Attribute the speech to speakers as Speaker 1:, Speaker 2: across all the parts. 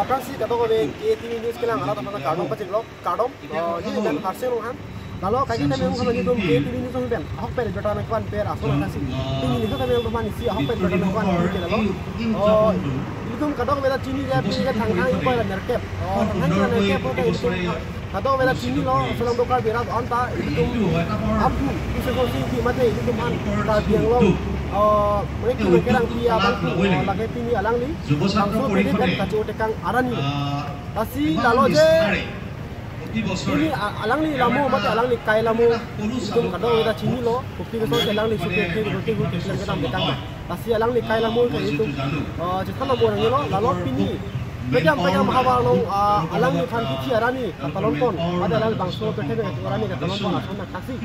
Speaker 1: Akan si kata ko KTV news kelang ala tapana kardom pacik lo kardom ni dan harsel han lalu kaki kami yang sama gitu KTV news ben ahok per beta nak kan per asul akan si ini news kami yang bermain si ahok per beta nak kan ke lalu itu kata ko beda chini ya pi ka thang thang ipo la nerkep thang thang nerkep ko itu kata ko beda chini lo selang dokar berat anta itu apu itu so sing ki mate itu man ka biang lo mereka kerang pia bangku lagi pini alang ni langsung pergi kan kacau tekang arani tasi lalu je ini alang ni lamu mati alang ni kai lamu itu kadang kita cini lo bukti kesal alang ni suka ke bukti bukti kita tekang tasi alang ni kai lamu itu cetan lamu orang ni lo lalu pini pegang pegang mahawa lo alang ni fan kici arani kata lompon ada alang bangso pergi dengan arani kata lompon asal nak kasih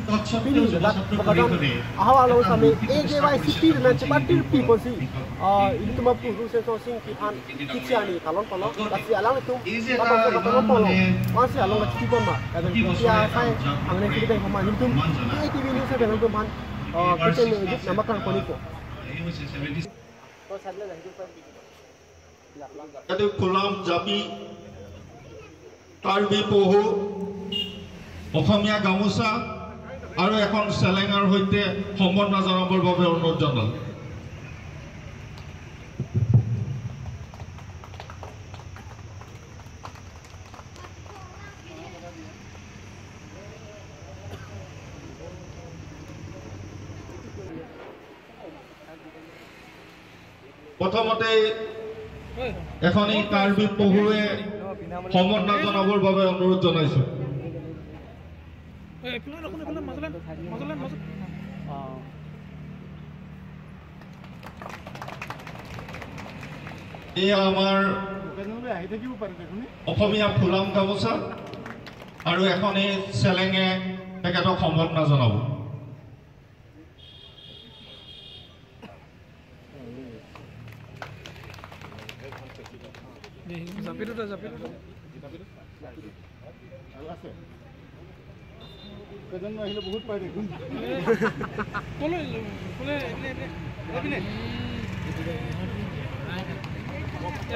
Speaker 1: pini dah kadang ahawa lo sampai AJYCP dengan cepat tirpi pun si itu mampu rusen sing kian kici ani talon polo tapi alang itu kata lompon lo masih alang kici pun mak dan kia saya angin kita yang pemain itu ATV news saya dengan pemain kita ni nama kan koniko.
Speaker 2: ফুলাম জাপি কাৰ্বি পহু অসমীয়া গামোচা আৰু এখন চেলেঙাৰ সৈতে সম্বৰ্ধনা জনাবৰ বাবে অনুৰোধ জনালোঁ। প্ৰথমতে এখনি কাৰ্বি পহুৱে সম্বৰ্ধনা জনাবৰ বাবে অনুৰোধ জনাইছো। এয়া আমাৰ অসমীয়া ফুলাম গামোচা আৰু এখনি চেলেঙে তেখেতক সম্বৰ্ধনা জনাব।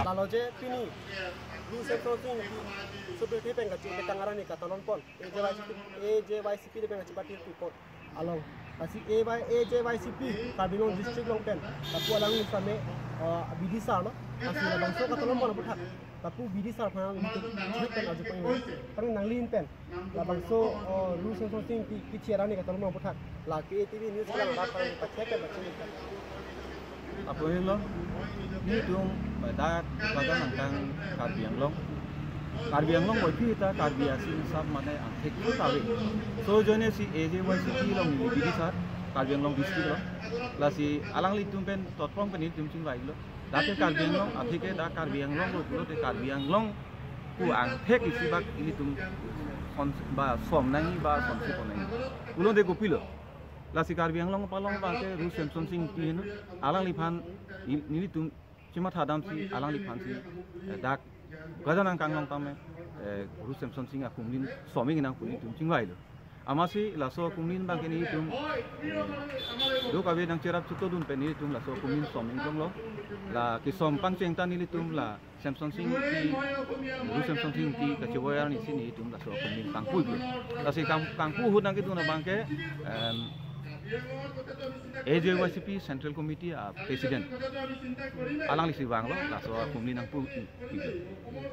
Speaker 1: Lalu je pini rusen sing seperti pengacu tekangarani kata lompon AJYCP de pengacu parti report along kasi AJYCP Karbi district long pen tapu alang ni same BD sar no kasi bangso kata lompon puthak tapu BD sar phang itu pen aju pen pang nanglin pen la bangso rusen sing ki chiarani kata lompon puthak la KTV news la ba pang pache ke bache
Speaker 3: apoi lo ni tung da bagan angkang Karbi Anglong oi ta Karbi asin sab mane angthek tawe so jone si AJYCP long ni BD sir Karbi Anglong district lo la si alang li tum pen totprong pen ni tum ching bai lo da ke Karbi Anglong athike da Karbi Anglong lo lo te Karbi Anglong ku angthek isi bak ili tum ba som nangi ba som se konai ulo de gopilo lasi Karbi Anglong palong ba ke Ru Samson Singh ki henu alang li phan ni tum chima thadam si alang li phan si dak gajanang kanglong tame Ru Samson Singh akumlin soming nang puni tum chingwai lo amasi laso kumlin ba ke ni tum do kabe nang cherap chuto dun pe ni tum laso kumlin soming long lo la ki som pang cheng ta ni li tum la Samson Singh ki Ru Samson Singh ki ka chewoyar ni si ni tum laso kumlin kangpui la si kangpu hu nang ki tum na bang ke AJYCP Central Committee President alang lisi banglo laso kumli nang pu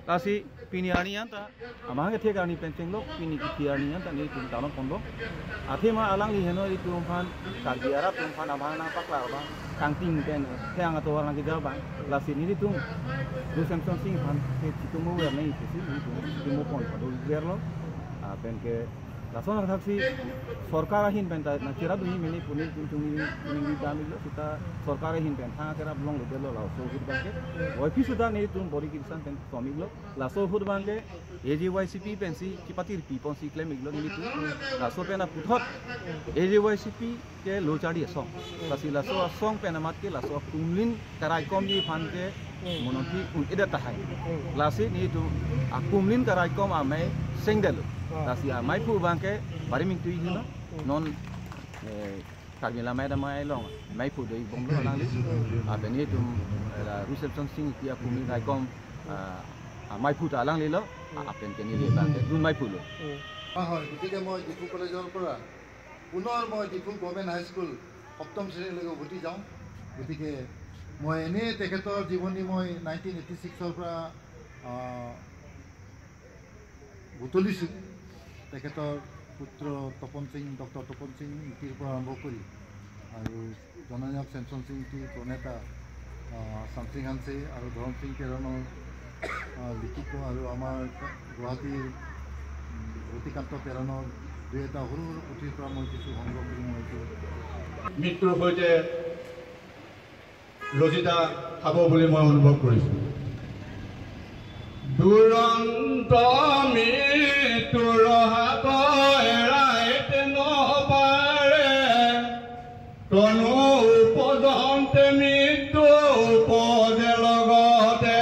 Speaker 3: lasi pini ani anta amang ke thek ani penceng lo pini ki ani anta ni tum talon pondo athema alang li heno tum phan karbi ara tum phan amang na pakla ba kangting pen thang ato alang ki ba lasi ni tum Ru Samson Singh phan ke chitumo wer nei kisi ni tum chitumo pon pado wer lo pen ke langsung taksi সরকার আহিন PAN না চেরা দুই mini পুনি তুমি তুমি দামিল সুতা সরকার আহিন PAN থাকা কেরা ব্লং লদেল লাসো হুদ বাংকে ওই সুদা নি তুম বরি কিসান পেন সমিগলো লাসো হুদ বাংকে AJYCP পেনসি চিপাতির পি পনসি ক্লেম ইগলো নি তু লাসো পেনা পুথত AJYCP কে লোচাড়ি সং লাসি লাসো সং পেনামাত কে লাসো কুমলিন কারাই কম জি ফানকে মনতি উন এদা তাহাই লাসি নি তু কুমলিন কারাই কম আমে সেংদেলো lasi amai pu bangke bari ming tui hino non Karbi lamai da mai long mai pu dei bom lo lang li a beni tum la reception sing kia kumi rai kom মাইফু Alang লিল আপেন কেনি লিবা মাইফু লো
Speaker 4: হয়। গতিকে মই ডিফু কলেজৰ পৰা পুনৰ মই ডিফু গভৰ্ণমেণ্ট হাইস্কুল সপ্তম শ্ৰেণীলৈকে উভতি যাওঁ। গতিকে মই এনেই তেখেতৰ জীৱনী মই 1986ৰ পৰা বুটলিছোঁ। তেখেতৰ পুত্ৰ তপন সিং, ডক্টৰ তপন সিং ইংতিৰ পৰা আৰম্ভ কৰি আৰু জননায়ক চেমচন সিং ইংতিৰ প্ৰণেতা চামচিং হানছে আৰু ধৰম সিং কেৰণৰ লিখিত আৰু আমাৰ গুৱাহাটীৰ ৰতিকান্ত তেৰণৰ দুই এটা সৰু সৰু পুথিৰ পৰা মই কিছু সংগ্ৰহ কৰি মই এইটো
Speaker 2: মৃত্যুৰ সৈতে ৰজিতা খাব বুলি মই অনুভৱ কৰিছোঁ। দুৰন্ত মৃত্যুৰ হাত এৰাইতে নপাৰে, তনু উপজন্তে মৃত্যু উপজে লগতে।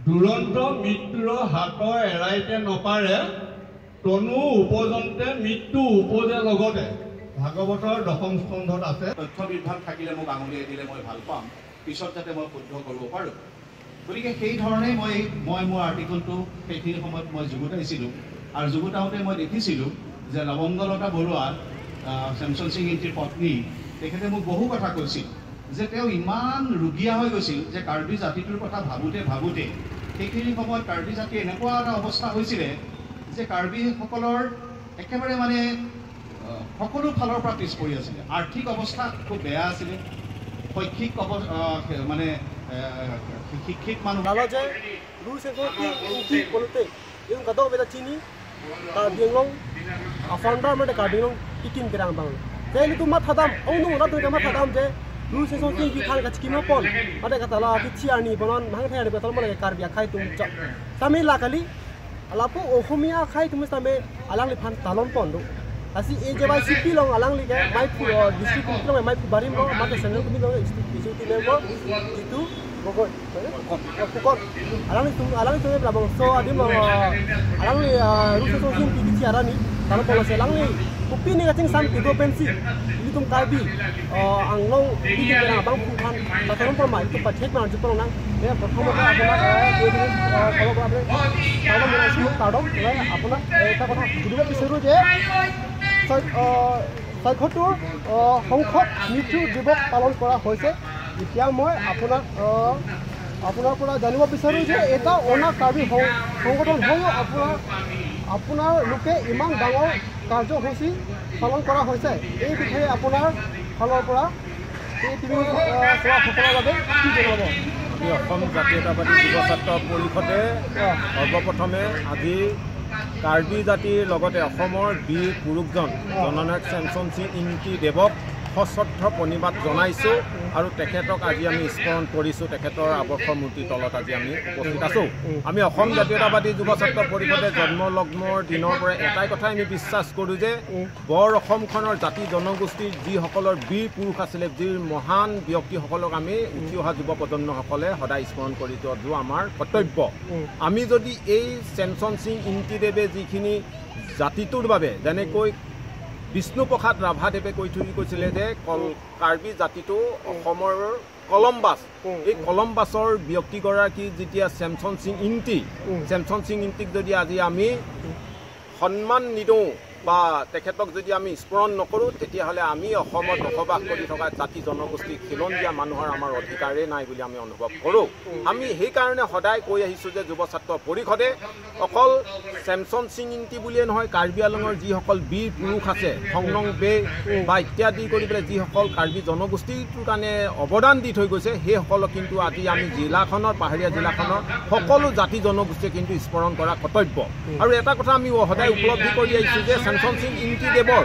Speaker 2: দুৰন্ত মৃত্যুৰ হাত এৰাইতে নপাৰে, তনু উপজন্তে মৃত্যু উপজে লগতে। ভাগৱতৰ দশম স্কন্ধত আছে।
Speaker 5: তথ্য বিভ্ৰাট থাকিলে মোক আঙুলিয়াই দিলে মই ভাল পাম, পিছত যাতে মই শুদ্ধ কৰিব পাৰোঁ। গতিকে সেই ধৰণেই মই মোৰ আৰ্টিকলটো সেইখিনি সময়ত মই যুগুতাইছিলোঁ আৰু যুগুতাওঁতে মই দেখিছিলোঁ যে লৱংগলতা বৰুৱা, চেমচন সিং ইংতিৰ পত্নী, তেখেতে মোক বহু কথা কৈছিল যে তেওঁ ইমান ৰুগীয়া হৈ গৈছিল যে কাৰ্বি জাতিটোৰ কথা ভাবোঁতে ভাবোঁতে সেইখিনি সময়ত কাৰ্বি জাতিৰ এনেকুৱা এটা অৱস্থা হৈছিলে যে কাৰ্বিসকলৰ একেবাৰে মানে সকলো ফালৰ পৰা পিছ পৰি আছিলে। আৰ্থিক অৱস্থা খুব বেয়া আছিলে, শৈক্ষিক মানে শিক্ষিত মানুহ
Speaker 1: অসমীয়া খাই তুমি আলাং তালন পন asi AJYCP long alang li mai phu district long mai phu barim long mate central committee long district member jitu gogoi pukon alang ni tum bang so adim alang ni rusa so sin piti arani talo polo se lang ni kupi ni kacing sam tigo pensi ni tum karbi anglong piti na bang phu khan ta tolong por mai tum pathek man jupong nang ya প্ৰথমতে আপোনাক আপোনাক এটা কথা সুধিব বিচাৰোঁ যে ৭৬ সংখ্যক মৃত্যু দিৱস পালন কৰা হৈছে। এতিয়া মই আপোনাক আপোনাৰ পৰা জানিব বিচাৰোঁ যে এটা অনা কাৰ্বি সংগঠন হৈও আপোনাৰ লোকে ইমান ডাঙৰ কাৰ্যসূচী পালন কৰা হৈছে, এই বিষয়ে আপোনাৰ ফালৰ পৰা এই তিনি চোৱাসকলৰ বাবে কি জনাব?
Speaker 6: অসম জাতীয়তাবাদী যুৱ ছাত্ৰ পৰিষদে সৰ্বপ্ৰথমে আজি কাৰ্বি জাতিৰ লগতে অসমৰ বীৰ পুৰুষজন জননায়ক চেমচন সিং ইংতি দেৱক সশ্ৰদ্ধ প্ৰণিপাত জনাইছোঁ আৰু তেখেতক আজি আমি স্মৰণ কৰিছোঁ। তেখেতৰ আৱৰ্শ মূৰ্তিৰ তলত আজি আমি উপস্থিত আছোঁ। আমি অসম জাতীয়তাবাদী যুৱ ছাত্ৰ পৰিষদে জন্মলগ্নৰ দিনৰ পৰা এটাই কথাই আমি বিশ্বাস কৰোঁ যে বৰ অসমখনৰ জাতি জনগোষ্ঠীৰ যিসকলৰ বীৰ পুৰুষ আছিলে, যি মহান ব্যক্তিসকলক আমি উঠি অহা যুৱ প্ৰজন্মসকলে সদায় স্মৰণ কৰি যোৱাটো আমাৰ কৰ্তব্য। আমি যদি এই চেমচন সিং ইংতিদেৱে যিখিনি জাতিটোৰ বাবে যেনেকৈ বিষ্ণুপ্ৰসাদ ৰাভাদেৱে কৈ থৈ গৈছিলে যে কাৰ্বি জাতিটো অসমৰ কলম্বাছ, এই কলম্বাছৰ ব্যক্তিগৰাকী যেতিয়া চেমচন সিং ইংতি, চেমচন সিং ইংতিক যদি আজি আমি সন্মান নিদিওঁ বা তেখেতক যদি আমি স্মৰণ নকৰোঁ, তেতিয়াহ'লে আমি অসমত বসবাস কৰি থকা জাতি জনগোষ্ঠী খিলঞ্জীয়া মানুহৰ আমাৰ অধিকাৰেই নাই বুলি আমি অনুভৱ কৰোঁ। আমি সেইকাৰণে সদায় কৈ আহিছোঁ যে যুৱ ছাত্ৰ পৰিষদে অকল চেমচন সিং ইংতি বুলিয়ে নহয়, কাৰ্বি আলঙৰ যিসকল বীৰ পুৰুষ আছে, থংনং বে বা ইত্যাদি কৰি পেলাই যিসকল কাৰ্বি জনগোষ্ঠীটোৰ কাৰণে অৱদান দি থৈ গৈছে, সেইসকলক কিন্তু আজি আমি জিলাখনৰ, পাহাৰীয়া জিলাখনৰ সকলো জাতি জনগোষ্ঠীয়ে কিন্তু স্মৰণ কৰা কৰ্তব্য। আৰু এটা কথা আমি সদায় উপলব্ধি কৰি আহিছোঁ যে চেমচন সিং ইংতিদেৱৰ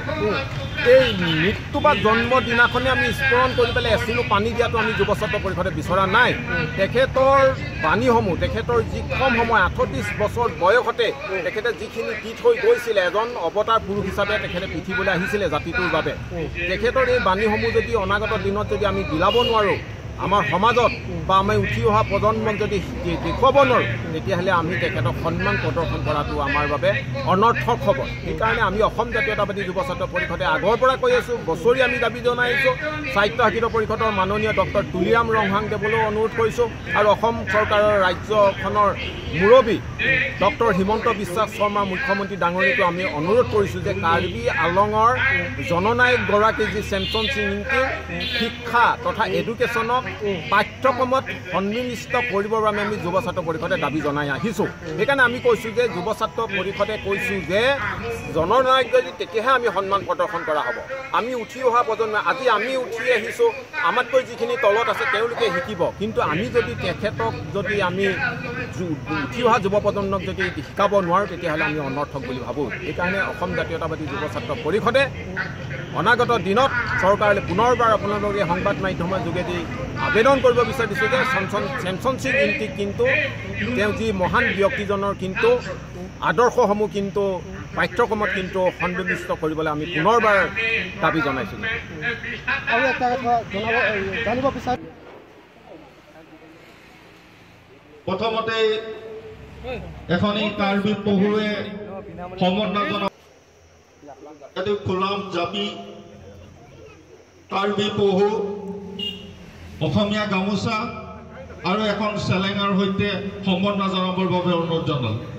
Speaker 6: এই মৃত্যু বা জন্মদিনাখনে আমি স্মৰণ কৰি পেলাই এচিলো পানী দিয়াটো আমি যুৱ ছাত্ৰ পৰিষদে বিচৰা নাই। তেখেতৰ বাণীসমূহ, তেখেতৰ যি কম সময় ৩৮ বছৰ বয়সতে তেখেতে যিখিনি দি থৈ গৈছিলে, এজন অৱতাৰ পুৰুষ হিচাপে তেখেতে পৃথিৱীলৈ আহিছিলে জাতিটোৰ বাবে, তেখেতৰ এই বাণীসমূহ যদি অনাগত দিনত যদি আমি বিলাব নোৱাৰোঁ, আমাৰ সমাজত বা আমি উঠি অহা প্ৰজন্মক যদি দেখুৱাব নোৱাৰোঁ, তেতিয়াহ'লে আমি তেখেতক সন্মান প্ৰদৰ্শন কৰাটো আমাৰ বাবে অনৰ্থক হ'ব। সেইকাৰণে আমি অসম জাতীয়তাবাদী যুৱ ছাত্ৰ পৰিষদে আগৰ পৰা কৈ আছোঁ, বছৰি আমি দাবী জনাই আহিছোঁ। স্বায়ত্তশাসিত পৰিষদৰ মাননীয় ডক্টৰ তুলিৰাম ৰংহাংদেৱলৈও অনুৰোধ কৰিছোঁ আৰু অসম চৰকাৰৰ ৰাজ্যখনৰ মুৰব্বী ডক্টৰ হিমন্ত বিশ্ব শৰ্মা মুখ্যমন্ত্ৰী ডাঙৰীয়াকো আমি অনুৰোধ কৰিছোঁ যে কাৰ্বি আলঙৰ জননায়কগৰাকী যি চেমচন সিং ইংতিৰ শিক্ষা তথা এডুকেশ্যনক পাঠ্যক্ৰমত সন্নিৱিষ্ট কৰিবৰ বাবে আমি যুৱ ছাত্ৰ পৰিষদে দাবী জনাই আহিছোঁ। সেইকাৰণে আমি কৈছোঁ যে যুৱ ছাত্ৰ পৰিষদে কৈছোঁ যে জননায়ক যদি তেতিয়াহে আমি সন্মান প্ৰদৰ্শন কৰা হ'ব। আমি উঠি অহা প্ৰজন্ম, আজি আমি উঠি আহিছোঁ, আমাতকৈ যিখিনি তলত আছে তেওঁলোকে শিকিব, কিন্তু আমি যদি তেখেতক যদি আমি উঠি অহা যুৱ প্ৰজন্মক যদি শিকাব নোৱাৰোঁ, তেতিয়াহ'লে আমি অনৰ্থক বুলি ভাবোঁ। সেইকাৰণে অসম জাতীয়তাবাদী যুৱ ছাত্ৰ পৰিষদে অনাগত দিনত চৰকাৰলৈ পুনৰবাৰ আপোনালোকে সংবাদ মাধ্যমৰ যোগেদি আবেদন কৰিব বিচাৰিছোঁ যে চেমচন সিং ইংতিক কিন্তু তেওঁ যি মহান ব্যক্তিজনৰ কিন্তু আদৰ্শসমূহ কিন্তু পাঠ্যক্ৰমত কিন্তু সন্নিৱিষ্ট কৰিবলৈ আমি পুনৰবাৰ দাবী জনাইছোঁ।
Speaker 1: আৰু এটা কথা জানিব বিচাৰোঁ,
Speaker 7: প্ৰথমতে এখনি কাৰ্বি পহুৱে সম্বৰ্ধনা জনাব। ফুলাম জাপি, কাৰ্বি পহু, অসমীয়া গামোচা আৰু এখন চেলেঙাৰ সৈতে সম্বৰ্ধনা জনাবৰ বাবে অনুৰোধ জনালোঁ।